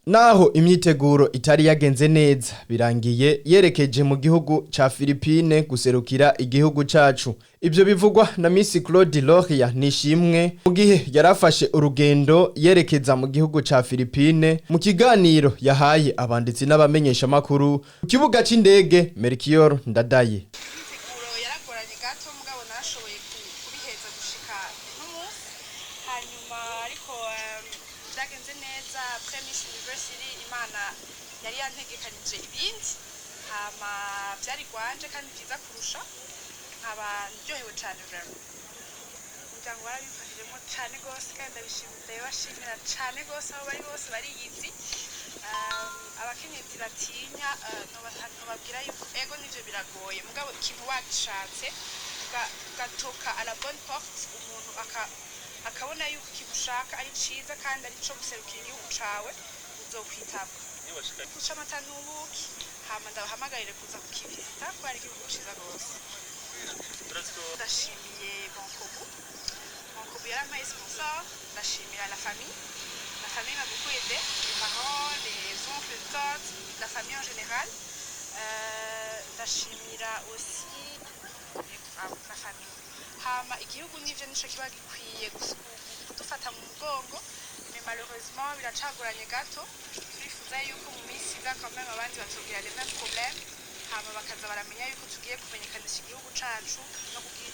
Naho imyiteguro itari yagenze neza, birangiye yerekeje mu gihugu ca Philippine guserukira igihugu cacu. Ivyo bivugwa na Miss Claude Loria Nishimwe mu gihe yarafashe urugendo yerekeza mu gihugu ca Philippine, mu kiganiro yahaye abanditsi n'abamenyesha makuru ku kibuga c'indege Melchior Ndadaye. Imyiteguro yaragoranye gato, mugabo narashoboye kubiheza gushika n'umunsi hanyuma, ariko byagenze neza. Après Miss University, Imana yari yantegekanije ibindi, hama byari gwanje kandi byiza kurusha, nkaba ndyohewe cane. Vraiment, umuryango warabimfashijemo cane gose kandi ndabishimira, ndabibashimira cane gose. Aho bari bose bariyizi. Abakenyezi batinya, nobabwira yuko ego, nivyo, biragoye, mugabo ikintu wagishatse, ugatoka à la bonne porte, umuntu akabona yuko ikintu ushaka ari ciza kandi ari co guserukira igihugu cawe, uzokwitaba. Kuca amata n'ubuki, hama ndabahamagarire kuza kukivisita kuko ari igihugu ciza gose. Ndashimiye Bancobu. Bancobu yarampaye sponsor. Ndashimira la famille. La famille m'a beaucoup aidé, les parents, les oncles, les tantes, la famille en général. Ndashimira aussi la famille, hama igihugu nivyo nico kiba gikwiye kudufata mu mugongo, mais malheureusement biracagoranye gato. Turifuza yuko mu minsi iza quand même abandi batogira les mêmes problèmes, hama bakaza baramenya yuko tugiye kumenyekanisha igihugu cacu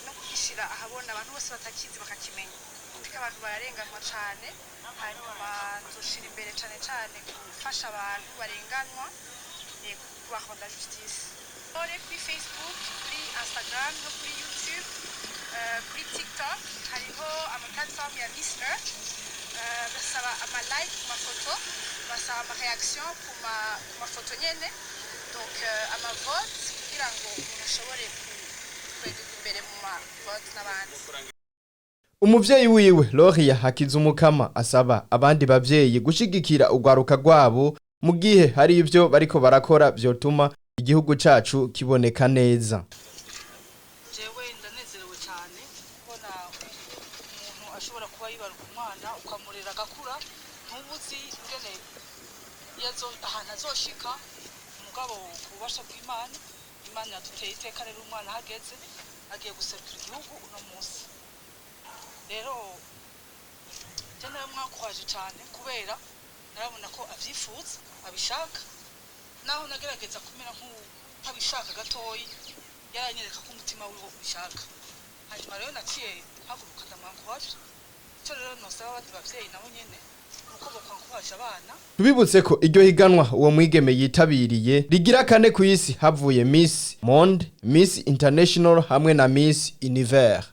no kugishira ahabona, abantu bose batakizi bakakimenya, kuko abantu bararenganwa cane. Hanyuma nzoshira imbere cane cane gufasha abantu barenganwa, kubarondera justice. Ore kuri Facebook, kuri Instagram no kuri YouTube, kuri TikTok, hariho ama platform ya Miss Earth. Basaba ama like ku mafoto, basaba ama réaction ku mafoto nyene, donc ama vote kugira ngo umuntu ashobore kwegera imbere mu ma vote n'abandi. Umuvyeyi wiwe Loria Hakizumukama asaba abandi bavyeyi gushigikira urwaruka rwabo mu gihe hari ivyo bariko barakora vyotuma igihugu cacu kiboneka neza. Jewe ndanezerewe cyane kubona umuntu ashobora kuba yibaruka umwana, ukamurera agakura, ntubuzi ingene ahantu azoshika. Umugabo ku bubasha bw'Imana, Imana yaduteye iteka. Rero umwana ahageze agiye guserukira igihugu uno munsi. Rero je naramwakuhaje cyane kubera narabona ko avyifuza, abishaka. Naho nagerageza kumera nk'utabishaka gatoyi, yaranyereka ko umutima wiwe ubishaka. Hanyuma rero naciye haguruka ndamwankuhaje. Icyo rero nosaba abandi bavyeyi nabo nyene nuko bokwankuhaje abana. Tubibutse ko iryo higanwa uwo mwigeme yitabiriye rigira kane ku isi, havuye Miss Monde, Miss International hamwe na Miss Univers.